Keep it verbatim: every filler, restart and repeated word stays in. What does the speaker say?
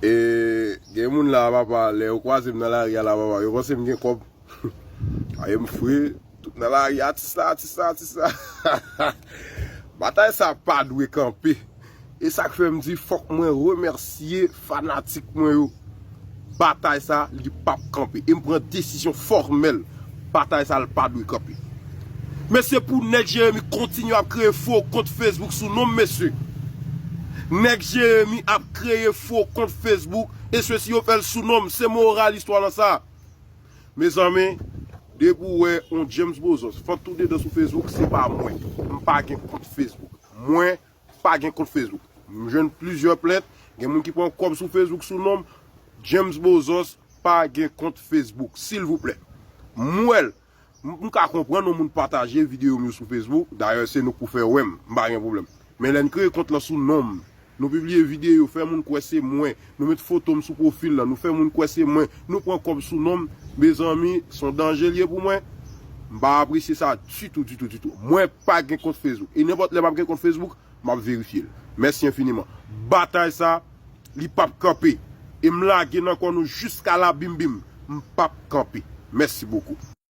E gen moun la, papa, lè yo kwaze m nan lari a la, papa, yo panse m gen kòb. Aye, m fre, tout nan lari, atis la, atis la, atis la. Batay sa pa dwe kanpe. E sa k fè m di fòk mwen remèsye fanatik mwen yo. Batay sa, li p ap kanpe. E m pran desizyon fòmèl. Batay sa, l pa dwe kanpe. Mesye, pou nèg Jeremi kontinye ap kreye fo kont Facebook sou non m, mesye. Nèg Jeremi ap kreye fo kont Facebook, e sesi yo fè l sou non m. Se moral istwa lan sa. Mezanmi, depi w wè yon James Bozos, fòk tou dedan sou Facebook, se pa mwen. M pa gen kont Facebook. Mwen pa gen kont Facebook. M jwenn plizyè plent, gen moun ki pran kòb sou Facebook sou non m. James Bozos pa gen kont Facebook, silvouplè. M wè l. M m ka konprann yon moun pataje videyo m yo sou Facebook. Dayè, se nou k pou fè wè m. M pa gen pwoblèm. Men lè n kreye kont lan sou non m, nou pibliye videyo, fè moun kwè se mwen, nou met foto m sou pwofil lan, nou fè moun kwè se mwen, nou pran kòb sou non m, mezanmi, se yon danje l ye pou mwen. M pa apresye sa ditou, ditou, ditou. Mwen pa gen kont Facebook. E nenpòt lè m ap gen kont Facebook, m ap verifye l. Mèsi enfiniman. Batay sa, li p ap kanpe. E m lage nan kò nou jiska la bim bim. M p ap kanpe. Mèsi bokou.